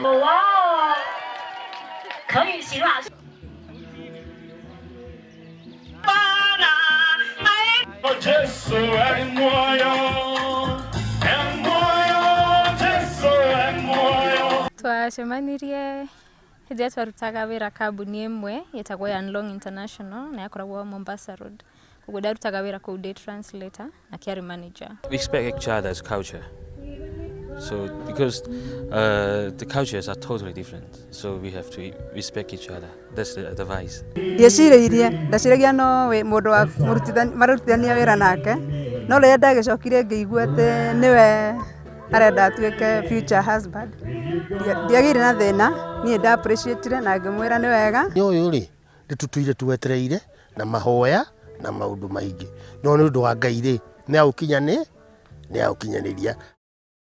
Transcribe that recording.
哇，可以行了。Twacemanirie hĩndĩ ĩrĩa twarutaga wĩra kambuni ĩmwe ĩtagwo Yanlong International na yakoragwo Mombasa Road. Koguo ndarutaga wĩra kũu ndĩ translator na kĩarĩ manager. Respect each other's culture. So because the cultures are totally different, so we have to respect each other. That's the advice. Ndiecirĩirie, ndaciragia no mũndũ wa mararutithania wĩra nake, no rĩrĩa ndagĩcokire ngĩigua atĩ nĩwe arenda atuĩke future husband, ndiagĩire na thĩna, niĩ nda appreciate na ngĩmwĩra nĩ wega. Nĩ ũyũ rĩ, nĩtũtũire twetereire na mahoya na maũndũ maingĩ, no nĩ ũndũ wa Ngai rĩ, nĩ aũkinyanĩria.